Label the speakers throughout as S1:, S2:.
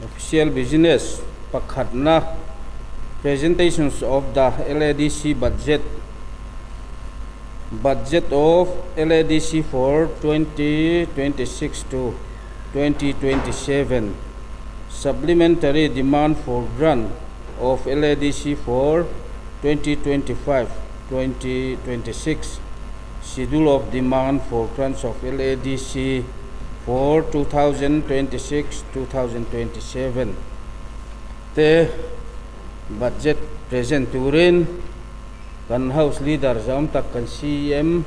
S1: Official Business pakhatna Presentations of the LADC Budget Budget of LADC for 2026 to 2027 Supplementary Demand for Grant of LADC for 2025-2026 Schedule of Demand for Grants of LADC for 2026-2027 te Budget present turin kan House Leader zawm tak kan CM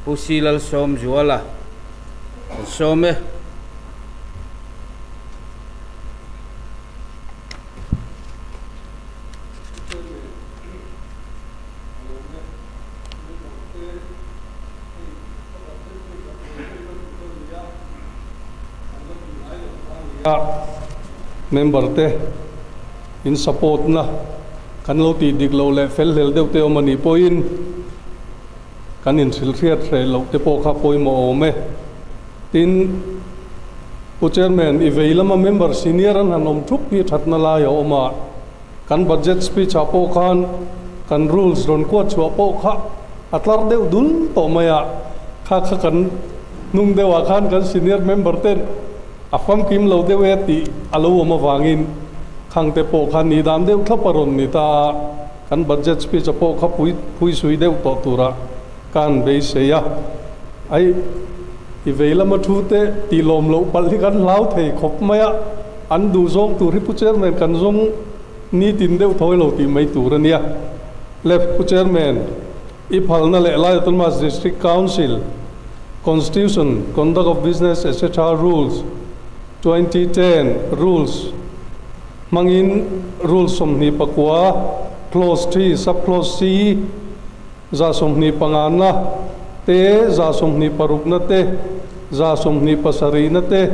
S1: Pu C Lalsawmzuala kan sawm e.
S2: Member te in support na kan lo tih dik loh leh fel hlel deuh te awm a nih pawhin kan inhrilh hriat hreh loh te pawh kha pawimawh awm e. Tin, Pu Chairman, i vei lama member senior an han awm thup hi thatna lai a awm a. Kan budget speech ah pawh khan kan rules rawn kuat chhuah pawh kha a tlar deuh dul tawh mai a, kha kha kan hnung deuh ah khan kan senior member ten a famkim lo deuh e tih a lo awm avangin khang te pawh kha nih dan deuh thlap a rawn ni ta a, kan budget speech ah pawh kha pui phui sui deuh tawh tura ka han beisei a, ai i vei lama thu te tih lawm loh palh hi kan hlau thei khawp mai a. An duh zawng tur hi Pu Chairman kan zawng nitin deuh thawi lo tih mai tur a nia. Left, Pu Chairman, i phalna leh Lai Autonomous District Council Constitution, Conduct of Business etc. Rules, 2010, Rules, hmangin Rules 29, Clause 3, Sub-Clause C, 25 na te, 26 na te, 27 na te,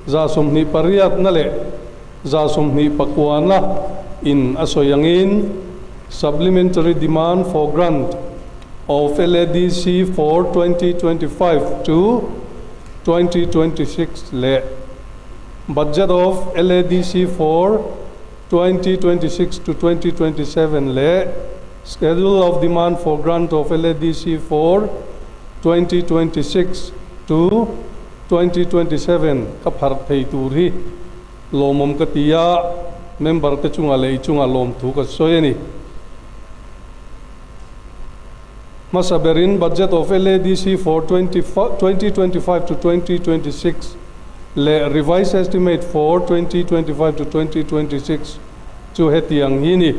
S2: 28 na leh 29 na in a sawi angin Supplementary Demand for Grant of LADC for 2025 to 2026 leh Budget of LADC for 2026 to 2027 leh Schedule of Demand for Grant of LADC for 2026 to 2027 ka pharh thei tur hi lawmawm ka ti a, member te chunga leh i chunga lawmthu ka sawi a ni. Hmasa berin Budget of LADC for 2025 to 2026 leh Revised Estimate for 2025 to 2026 chu hetiang hi ni.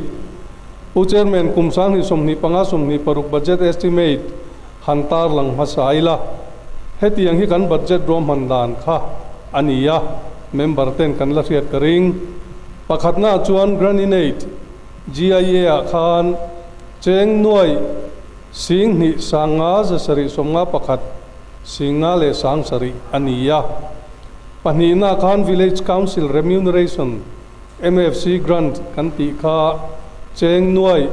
S2: Pu Chairman, kum 2025 26 Budget Estimate han tarlang hmasa ila, hetiang hi kan budget ruahman dan kha a ni a, member ten kan la hriat ka ring. Pakhatnaah chuan Graninate GIA ah khan cheng nuai 20 50 751 50 leh 70 a ni a. Pahnihnaah khan Village Council Remuneration MFC Grant kan tih kha cheng nuai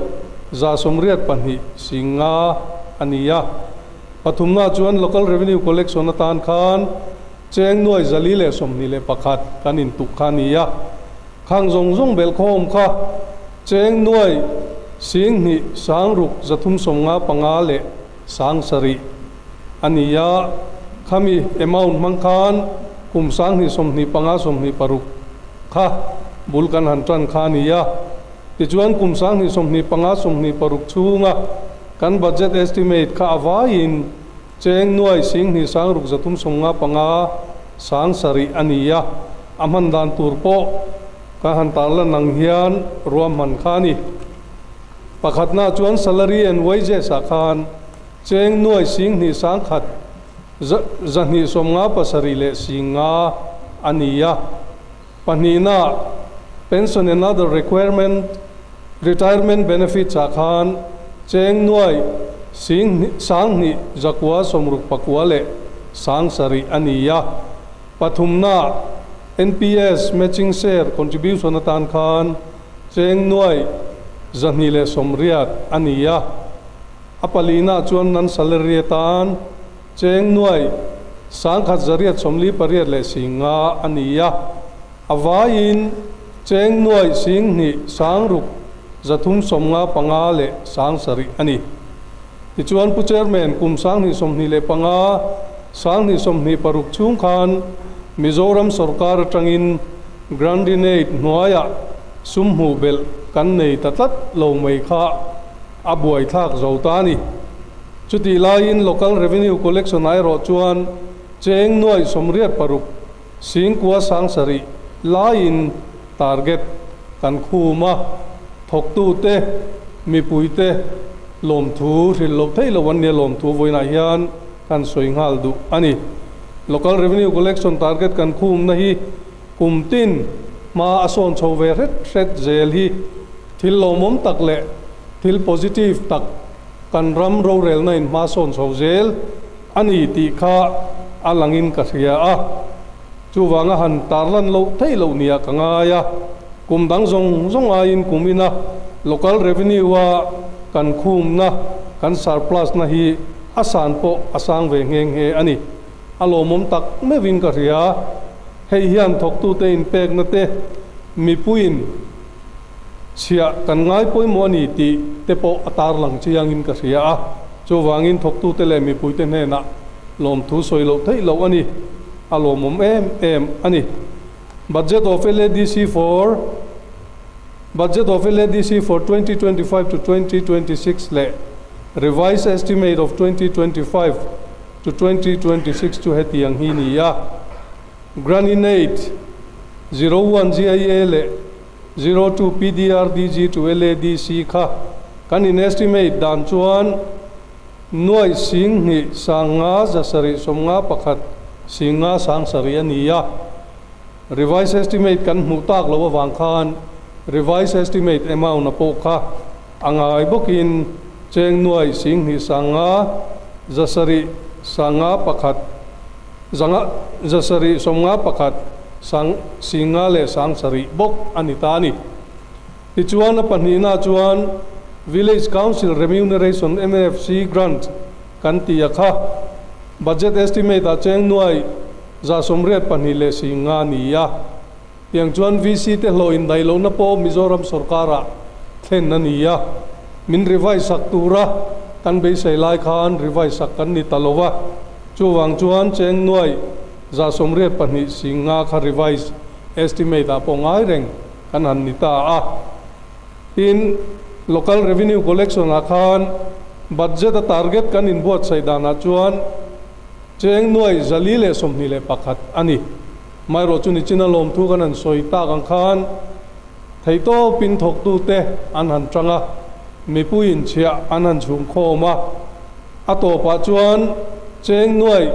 S2: 82 50 a ni a. Pathumnaah chuan Local Revenue Collection atan khan cheng nuai 421 kan intuk kha a ni a. Khang zawng zawng belhkhawm kha cheng nuai 20 6 395 leh 7 a ni a. Khami amount hmang khan kum 2025 26 kha bul kan han tan kha a ni a. Tichuan kum 2025 26 chhunga kan budget estimate kha a vaiin cheng nuai 20 6 395 7 a ni a. A hman dan tur pawh ka han tarlan ang hian ruahman kha a ni. Pakhatnaah chuan salary and wages ah khan cheng nuai 20 100 257 leh 50 a ni a. Pahnihnaah pension and other requirement retirement benefits ah khan cheng nuai 20 969 leh 7 a ni a. Pathumnaah NPS matching share contribution atan khan cheng nuai 280 a ni a. A palinaah chuan non salary atan cheng nuai 1848 leh 50 a ni a. A vaiin cheng nuai sing hnih sang ruk zathum sawmnga panga leh sang sarih a ni. Tichuan Pu Chairman, kum 2025, 2026 chhung khan Mizoram sorkar atangin Grant-in-Aid hnuaiah sum hmuh belh kan nei ta tlat lo mai kha a buaithlak zo ta a ni. Chutih laiin Local Revenue Collection ah erawh chuan cheng nuaih sawmriat paruk singkua sang sarih laiin target kan khum a, thawktute, mipuite lawmthu hrilh loh theih loh an nia lawmthu vawiinah hian kan sawi nghal duh a ni. Local Revenue Collection target kan khumna hi kum tin hma a sawn chho ve hret hret zel hi thil lawmawm tak leh thil positive tak kan ram rorelna in hma sawn chho zel a ni tih kha a langin ka hria a. Chuvanga han tarlan loh theih loh nia ka ngai a, kum dang zawng zawng aiin kum ina local revenue a kan khumna, kan surplus na hi a san pawh a sang ve nghe nghe a ni. A lawmawm tak meuhin ka hria. Hei hian thawktute inpekna te mipuiin chhiah kan ngai pawimawh a ni tih te pawh a tarlang chiangin ka hria a. Chuvangin thawktute leh mipuite hnenah lawmthu sawi loh theih loh a ni. A lawmawm em em a ni. Budget of LADC for Budget of LADC for 2025 to 2026 leh Revised Estimate of 2025 to 2026 chu hetiang hi ni a. Grant-in-Aid 01 GIA leh 02 PDRDG to LADC kha kan in estimate dan chuan Nuaih sing hnih sang nga za sarih sawmnga pakhat sing nga sang sarih a ni a. Revised estimate kan hmuh tak loh avang khan revised estimate amount a pawh kha a ngai bawkin cheng nuaih sing hnih sang nga za sarih sang nga pakhat za nga za sarih sawmnga pakhat sang sing nga leh sang sarih bawk a ni ta a ni. Tichuan a pahnihna chuan Village Council Remuneration MFC Grant kan ti a kha. Budget estimate ah cheng nuai 182 leh 50 ni a. Tiang chuan VC te hlawh indaih lohna pawh Mizoram sorkarah thlen a ni a. Min revise sak tura kan beisei lai khan revise sak kan ni ta lo va. Chuvang chuan cheng nuai 182 50 kha revise estimate ah pawh ngai reng. Kan han ni ta a. Tin, Local Revenue Collection ah khan budget a target kan inbuatsaih danah chuan cheng nuai 421 a ni. Amaherawh chu nichina lawmthu kan han sawi tak ang khan theihtawpin thawktute an han tang a, mipui inchhiah an han chhungkhawm a. A tawpah chuan cheng nuai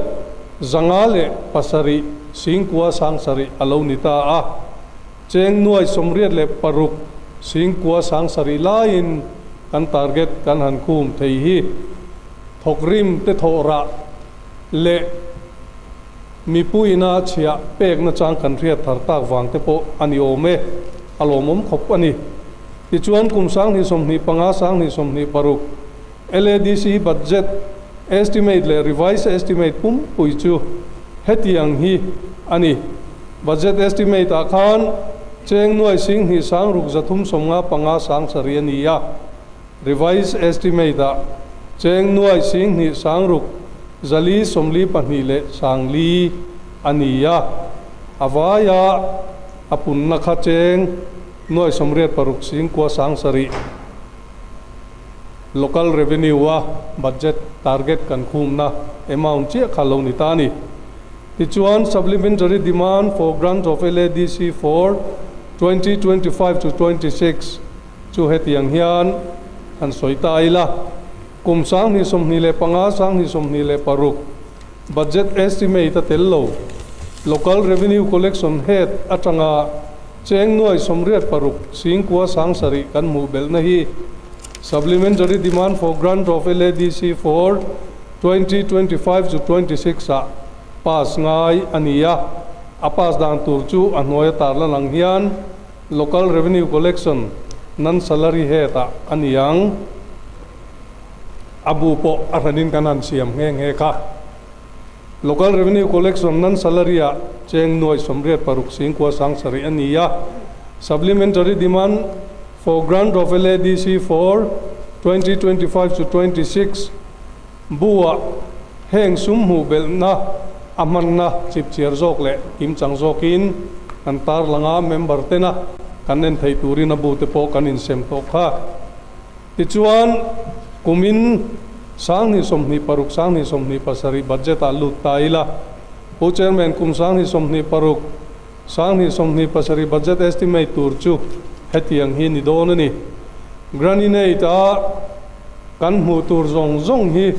S2: 507 singkua 7,000 a lo ni ta a. Cheng nuai 86 singkua 7,000 laiin kan target kan han khum thei hi thawkrim te thawh rah leh mipuina chhiah pekna chang kan hriat thar tak vang te pawh a ni awm e, a lawmawm khawp a ni. Tichuan kum 2025, 2026 LADC budget estimate leh revised estimate pumpui chu hetiang hi a ni. Budget estimate ah khan cheng nuai sing hnih sang ruk zathum sawmnga panga sang sarih a ni a. Revised estimate ah cheng nuai sing hnih sang ruk zali sawmli pahnih leh sang li a ni a. A vaia a punna kha cheng nuai 86 singkua sang sarih. Local revenue a budget target kan khumna amount chiah kha lo ni ta a ni. Tichuan supplementary demand for grant of LADC for 2025 to 26 chu hetiang hian han sawi ta ila. Kum 2025, 2026 budget estimate a tel lo. Local revenue collection head atanga cheng nuai 86 singkua 7,000 kan hmuh belhna hi Supplementary demand for grant of LADC for 2025 to 26 ah pass ngai a ni a, a pass dan tur chu a hnuai a tarlan ang hian Local Revenue Collection Non-Salary Head ah a ni ang. A bu pawh a hranin kan han siam nghe nghe kha. Local revenue collection non salary ah cheng nuai 86 singkua 7000 a ni a. Supplementary demand for grant of LADC for 2025 to 26 bu-ah heng sum hmuh belhna a hmanna chipchiar zawk leh kimchang zawkin kan tarlang a, member tena kan en theih turin a bu te pawh kan insem tawh kha. Tichuan, kumin 2026, 2027 budget-ah lut ta ila, Pu Chairman, kum 2026, 2027 budget estimate tur chu hetiang hi ni dawn a ni. Grant-in-aid-a kan hmuh tur zawng zawng hi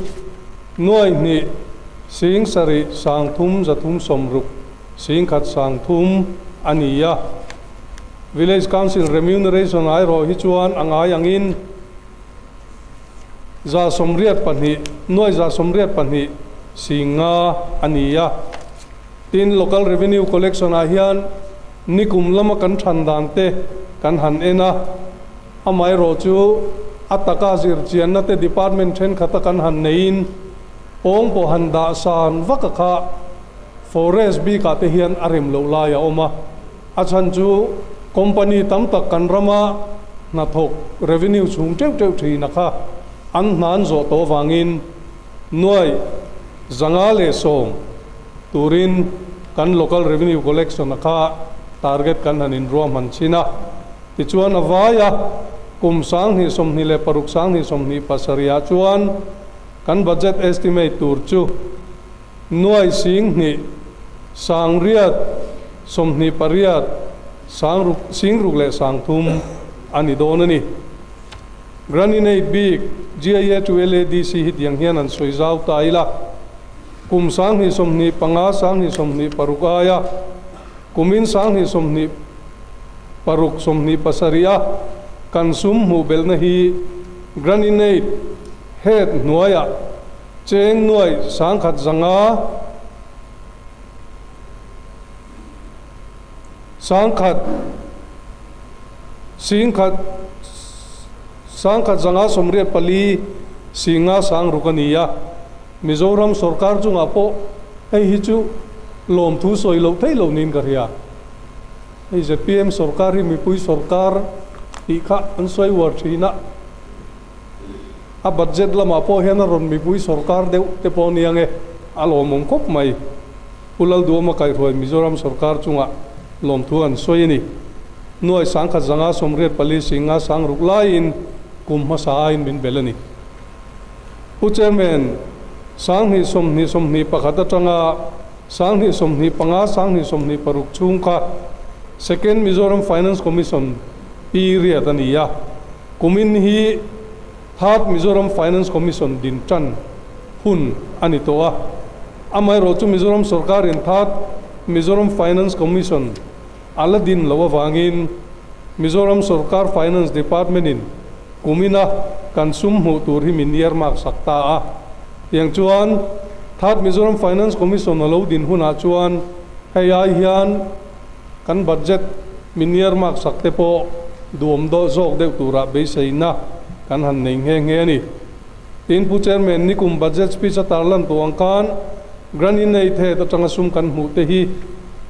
S2: nuai hnih sing sarih 3 360 10 30 a ni a. Village Council remuneration erawh hi chuan a ngai angin 182, nuai 182 5 a ni a. Tin, Local Revenue Collection ah hian nikum lama kan than dan te kan han en a, amaherawh chu a taka zirchianna te department thenkhat a kan han neiin pawng pawh han dah san vak a kha forest bik ah te hian a rem loh lai a awm a. A chhan chu company tam tak kan rama hnathawk revenue chhung teuh teuh thin a kha an hna an zawh tawh avangin nuai 110 turin kan local revenue collection a kha target kan han inruahman chin a. Tichuan a vai a, kum 2026, 2027 ah chuan kan budget estimate tur chu nuai 2000 828 sang 6 leh 30 a ni dawn a ni. Grant-in-aid bik GIA to LADC hi tiang hian an sawi zau ta ila, kum 2025, 2026 aia kumin 2026, 27 a kan sum hmuh belhna hi Grant-in-aid head hnuaiah cheng nuai 1100, 1000, 10,000, 1184 5 6 a ni a. Mizoram sorkar chungah pawh hei hi chu lawmthu sawi loh theih loh niin ka hria. Hei zpm sorkar hi mipui sorkar tih kha an sawi uar thin a, a budget lamah pawh hian a rawn mipui sorkar deuh te pawh a nia nge, a lawmawm khawp mai. Pu Lalduhawma kaihruai Mizoram sorkar chungah lawmthu an sawi a ni. Nuai 1184 5 6 laiin kum hmasa aiin min bel a ni. Pu Chairman, 2020, 21 atanga 2025, 2026 chhung kha Second Mizoram Finance Commission period a ni a, kumin hi Third Mizoram Finance Commission din tan hun a ni tawh a. Amaherawh chu Mizoram sorkarin Third Mizoram Finance Commission a la din loh avangin Mizoram sorkar Finance Department-in Kumina kan sum hmuh tur hi min earmark sak ta a. Tiang chuan Third Mizoram Finance Commission a lo din hunah chuan hei ai hian kan budget min earmark sak te pawh duhawm dawh zawk deuh turah beiseina kan han nei nghe nghe a ni. Tin, Pu Chairman, nikum budget speech a tarlan tawh ang khan Grant in aid head atanga sum kan hmuh te hi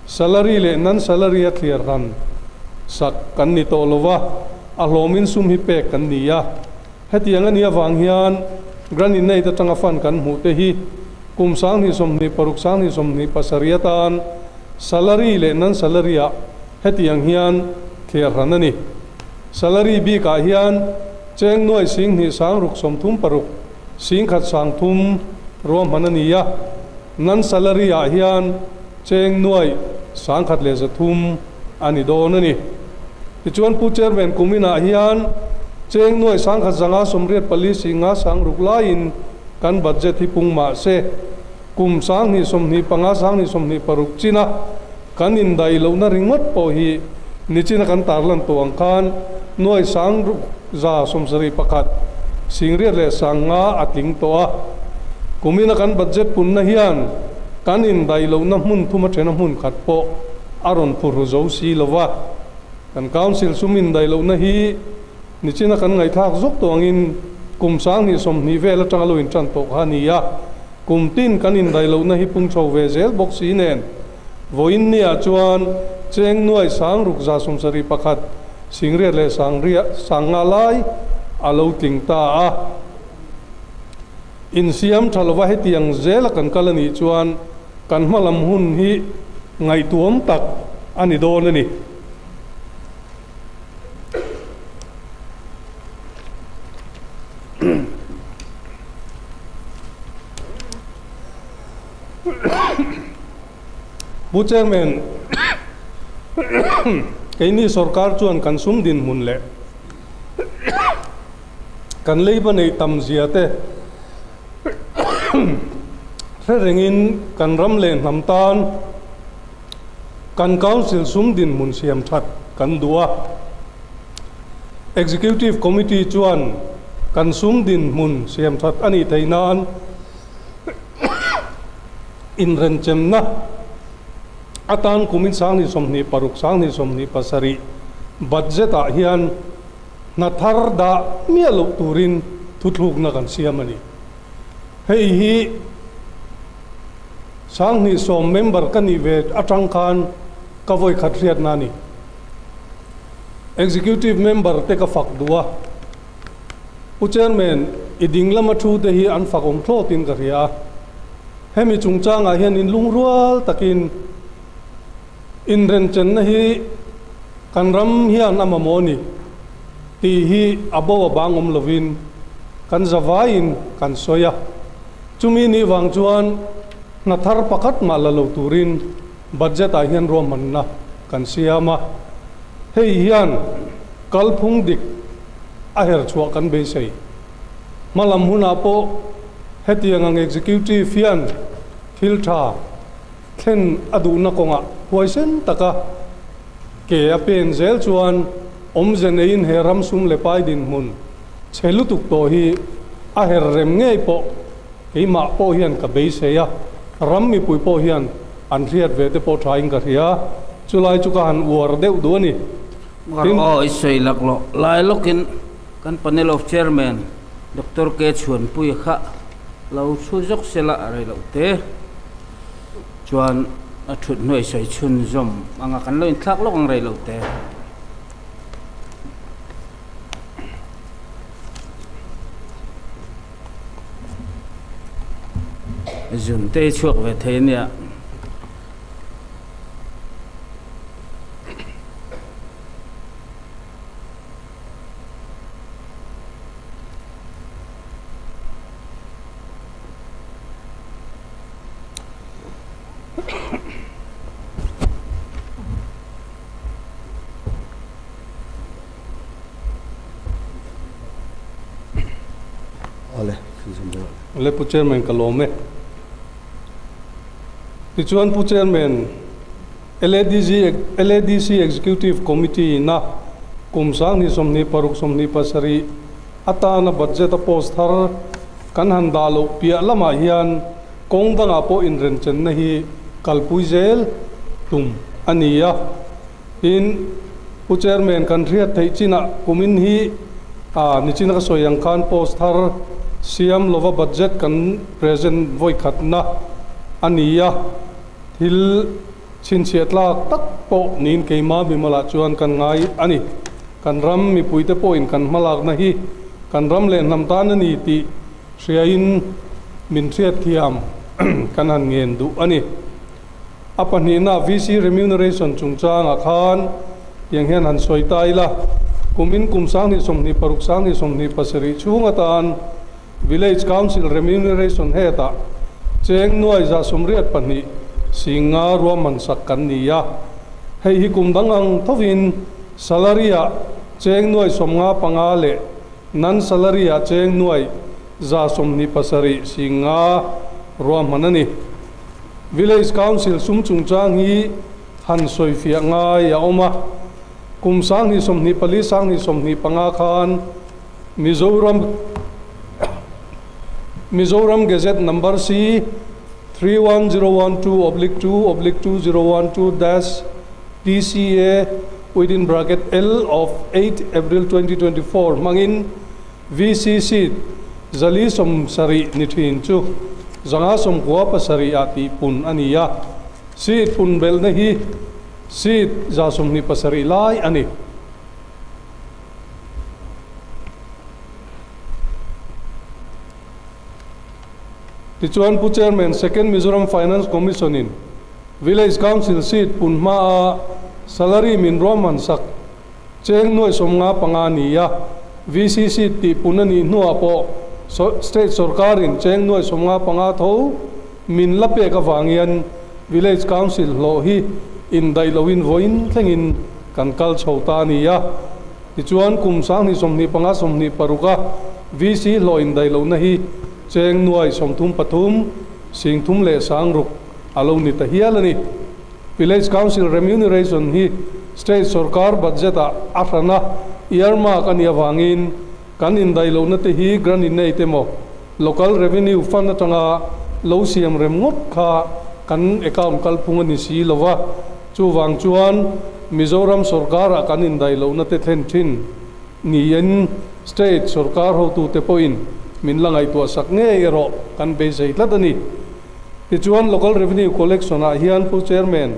S2: salary leh non-salary a thliar han sak kan ni tawh lova, A hlawmin sum hi pek kan ni a, hetiang a nih avang hian Grant in Aid atanga fund kan hmuh te hi kum 2026, 2027 atan salary leh non-salary ah hetiang hian thliar hran a ni. Salary bikah hian cheng nuai 2000 636 10 30 ruahman a ni a, non-salary ah hian cheng nuai 1300 a ni dawn a ni. Tichuan Pu Chairman kuminah hian cheng nuai 1184 5 6 laiin kan budget hi pung mah se, kum 2025, 2026 china kan indaih lohna ringawt pawh hi nichina kan tarlan tawh ang khan nuai 671 8 leh 5 a tling tawh a. Kumina kan budget punna hian kan indaih lohna hmun thuma thena hmun khat pawh a rawn phurhu zo si lo va. Kan Council sum indaih lohna hi nichina kan ngaihthlak zawk tawh angin kum 2020 vel atanga lo intan tawh kha a ni a. Kum tin kan indaih lohna hi pung chho ve zel bawk si nen, vawiin niah chuan cheng nuai sang ruk za sawmsarih pakhat singriat leh sangriah sanga lai a lo tling ta a. Insiam tha lova hetiang zela kan kal a nih chuan kan hma lam hun hi ngaihtuam tak a ni dawn a ni. Pu Chairman, keini sorkar chuan kan sum dinhmun leh kan leiba neih tam zia te hre rengin kan ram leh hnam tan kan Council sum dinhmun siam that kan duh a. Executive Committee chuan kan sum dinhmun siam that a nih theih nan inrenchemna atan kumin 2026, 2027 budget-ah hian hna thar dah miah loh turin thuthlukna kan siam a ni. Hei hi 2010 member ka nih ve atang khan ka vawi khat hriatna a ni. Executive member te ka fak duh a, Pu Chairman, i ding lama thu te hi an fak awm thlawtin ka hria a. Hemi chungchangah hian inlungrual takin inrenchenna hi kan ram hian a mamawh a ni tih hi a bo a bang awm lovin kan zavaiin kan sawi a. Chumi nih vang chuan hna thar pakhat mah la lo turin budget ah hian ruahmanna kan siam a. Hei hian kalphung dik a her chhuah kan beisei. Hmalam hunah pawh hetiang ang executive hian thil tha thlen a duhna kawngah huaisen taka ke a pen zel chuan awmze neiin he ram sum leh pai dinhmun chhe lutuk tawh hi a her rem ngei pawh keimah pawh hian ka beisei a, ram mipui pawh hian an hriat ve te pawh thain ka hria. Chulai chu ka han uar deuh duh a ni.
S1: Tin. Aw, i sawi laklawh lai lawkin kan panel of chairman Doctor K Chhuanpuia kha lo thu zawk sela a rei loh te chuan a thut hnuai sawi chhunzawm anga kan lo inthlak lawk ang rei loh te. Zun te hi chhuak ve thei ania.
S2: Le Pu Chairman ka lawm e. Tichuan Pu Chairman, LADC LADC Executive Committee ina kum 2026 27 atana budget a post thar kan han dah loh piah lamah hian kawng dangah pawh inrenchenna hi kalpui zel tum a ni a. Tin, Pu Chairman kan hriat theih chinah kumin hi nichina ka sawi ang khan post thar siam lova budget kan present vawi khatna a ni a, thil chhinchhiah tlak tak pawh niin keima mimalah chuan kan ngai a ni. Kan ram mipuite pawhin kan hmalakna hi kan ram leh hnam tan a ni tih hriain min hriatthiam kan han ngen duh a ni. A pahnihna VC remuneration chungchangah khan tiang hian han sawi ta ila, kumin kum 2026 2027 chhung atan Village Council remuneration hetah cheng nuai 182 singa ruahman sak kan ni a. Hei hi kum dang ang thovin salary-ah cheng nuai 55 leh non-salary-ah cheng nuai 127 singa ruahman a ni. Village Council sum chungchang hi han sawifiah ngai a awm a, kum 2024 2025 khan Mizoram Mizoram Gazette Number C 31012/2/2012 dash TCA within bracket L of 8 April 2024 hmangin VC seat 470 ni thin chu. 597 ah tihpun a ni a, seat pun belhna hi seat 127 lai a ni. Tichuan Pu Chairman, Second Mizoram Finance Commission in Village Council seat pun hmaa salary min ruahman sak cheng nuai 55 ni a, VC seat tih pun a nih hnuah pawh State sorkarin cheng nuai 55 tho min la pek avang hian Village Council hlawh hi indaih loin vawiin thlengin kan kal chho ta a ni a. Tichuan kum 2025 26 a VC hlawh indaih lohna hi cheng nuai 33 sing thum leh sang ruk a lo ni ta hial a ni. Village Council remuneration hi State sorkar budget ah a hrana earmark a nih avangin kan indaih lohna te hi grant in aid emaw Local Revenue Fund atanga lo siam rem ngawt kha kan account kalphung a ni si lo va, chuvang chuan Mizoram sorkar-ah kan indaih lohna te thlen thin niin State sorkar hotute pawhin min la ngaihtuah sak ngei erawh kan beisei tlat a ni. Tichuan Local Revenue Collection-ah hian Pu Chairman,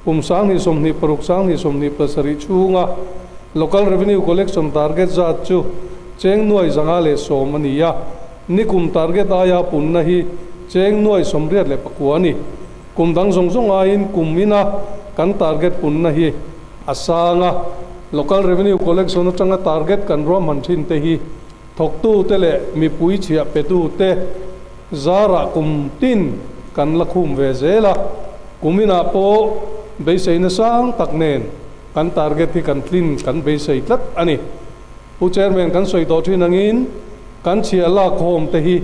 S2: kum 2026 2027 chhunga Local Revenue Collection target zat chu cheng nuai 110 a ni a, nikum target aia punna hi cheng nuai 89 a ni. Kum dang zawng zawng aiin kum ina kan target punna hi a sang a, Local Revenue Collection atanga target kan ruahman thin te hi thawktute leh mipui chhiah petute zarah kum tin kan la khum ve zel a, kum inah pawh beiseina sang tak nen kan target hi kan tlin kan beisei tlat a ni. Pu Chairman kan sawi tawh thin angin kan chhiah lak khawm te hi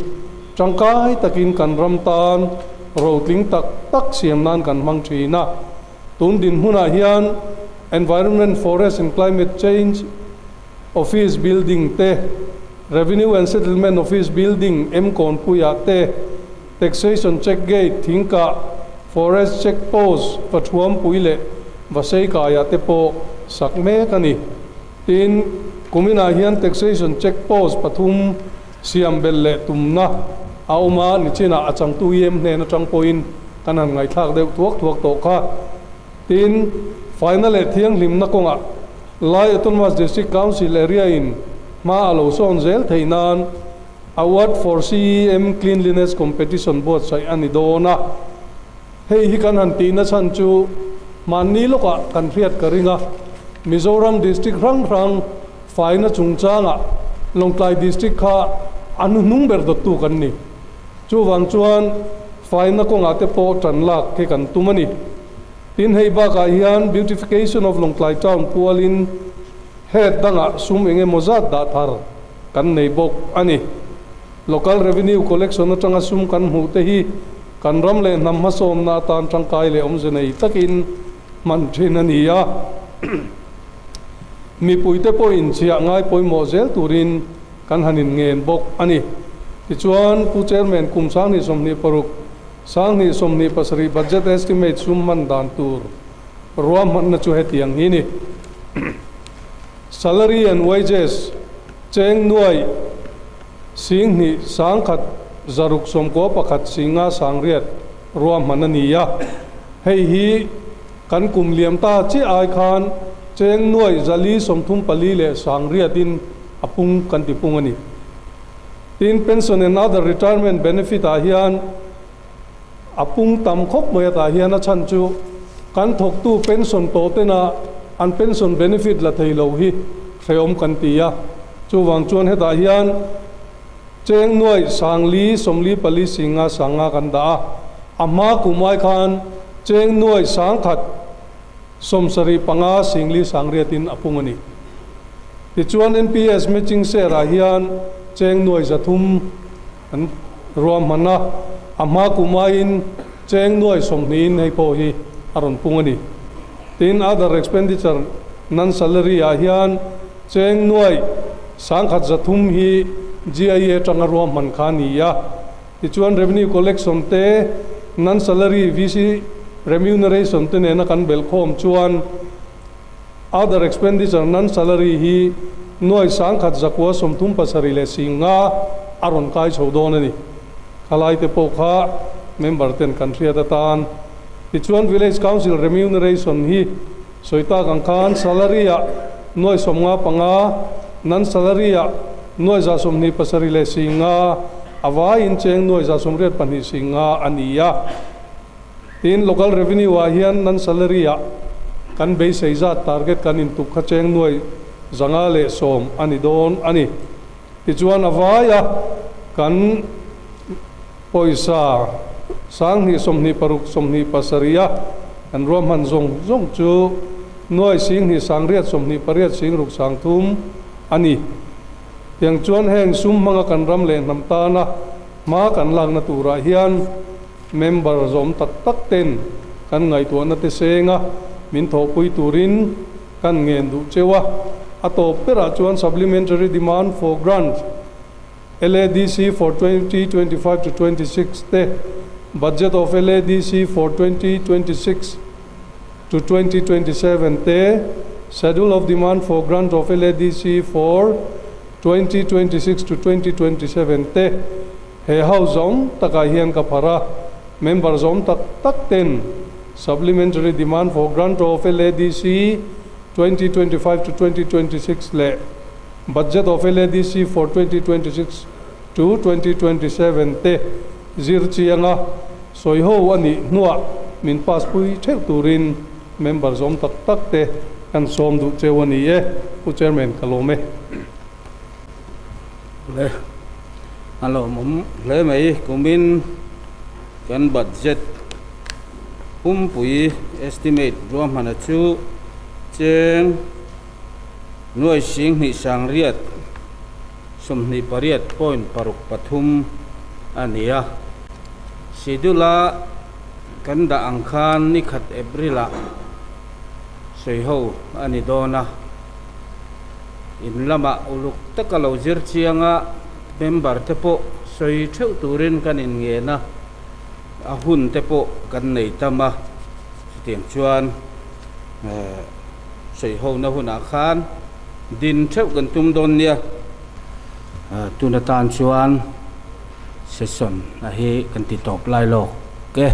S2: tangkai takin kan ram tan rotling tak tak siam nan kan hmang thin a. Tun dinhmunah hian Environment, Forest and Climate Change Office building te, Revenue and Settlement Office building M Kawnpuiah te, Taxation Check Gate Thingkah, Forest Check Post Vathuampui leh Vaseikaiah te pawh sak mek a ni. Tin, kuminah hian Taxation Check Post pathum siam belh leh tumna a awm a, nichinah a changtu EM hnen atang pawhin kan han ngaihthlak deuh thuak thuak tawh kha. Tin, faina leh thianghlimna kawngah Lai Autonomous District Council area in hma a lo sawn zel theih nan Award for CEM Cleanliness Competition buatsaih a ni dawn a. Hei hi kan han tihna chhan chu mahni lawkah kan hriat ka ring a, Mizoram District hrang hrang faina chungchangah Lawngtlai District kha a hnuhnung ber dawttu kan ni. Chuvang chuan faina kawngah te pawh tan lak khi kan tum a ni. Tin, hei bakah hian Beautification of Lawngtlai Town pualin head dangah sum eng emaw zat dah thar kan nei bawk a ni. Local Revenue Collection atanga sum kan hmuh te hi kan ram leh hnam hmasawmna atan tangkai leh awmze nei takin hman thin a ni a. Mipuite pawhin chhiah ngai pawimawh zel turin kan han inngen bawk a ni. Tichuan, Pu Chairman, kum 2026 2027 Budget Estimate sum hman dan tur ruahmanna chu hetiang hi ni. Salary and Wages cheng nuai 21 691 singa sangriat ruahman a ni a. Hei hi kan kum liam ta chi ai khan cheng nuai 434 leh sangriatin a pung kan ti pung a ni. Tin, pension and other retirement benefit ah hian a pung tam khawp mai atah hian a chhan chu kan thawktu pension tawh tena an pension benefit la thei lo hi hrehawm kan ti a. Chuvang chuan hetah hian cheng nuai 444 singa sanga kan dah a. A hma kum ai khan cheng nuai 175 singli sangriatin a pung a ni. Tichuan NPS matching share ah hian cheng nuai 300 an ruahman a, a hma kum aiin cheng nuai 20 in hei pawh hi a rawn pung a ni. Tin, other expenditure non salary ah hian cheng nuai 1300 hi GIA tanga ruahman kha ni a. Tichuan revenue collection te non salary VC remuneration te nena kan bel khawm chuan other expenditure non salary hi nuai 1937 leh singa a rawn kai chho dawn a ni. Khalai te pawh kha member ten kan hriat atan. Tichuan Village Council remuneration hi sawi tak ang khan salary ah nuai 55, non salary ah nuai 127 leh 50, a vaiin cheng nuai 182 50 a ni a. Tin, local revenue ah hian non salary ah kan beisei zat target kan intuk kha cheng nuai 110 a ni dawn a ni. Tichuan a vaia kan pawisa 2026 27 a kan ruahman zawng zawng chu nuai 28 28 60 30 a ni. Tiang chuan heng sum hmanga kan ram leh hnam tana hma kan lakna turah hian member zawm tak tak ten kan ngaihtuahna te senga min thawhpui turin kan ngen duh cheu a. A tawp berah chuan supplementary demand for grant LADC for 2025 to 26 te, budget of LADC for 2026 to 2027 te, schedule of demand for grant of LADC for 2026 to 2027 te he house zawm takah hian ka phar a. Member zawm tak tak ten supplementary demand for grant of LADC 2025 to 2026 leh budget of LADC for 2026 to 2027 te zir chianga sawi ho a nih hnuah min pass pui theuh turin member zawm tak tak te kan sawm duh cheu a ni e. Pu Chairman, ka lawm e.
S1: Le a lawmawm hle mai. Kumin kan budget pumpui estimate ruahmana chu cheng nuai 2828.63 a ni a. Schedule a kan dah ang khan ni khat April ah sawi ho a ni dawn a. In lamah uluk taka lo zir chianga member te pawh sawi theuh turin kan inngen a, a hun te pawh kan nei tam a. Chutiang chuan sawi hona hunah khan din theuh kan tum dawn nia. Tun atan chuan session a hi kan ti tawp lai lawk e.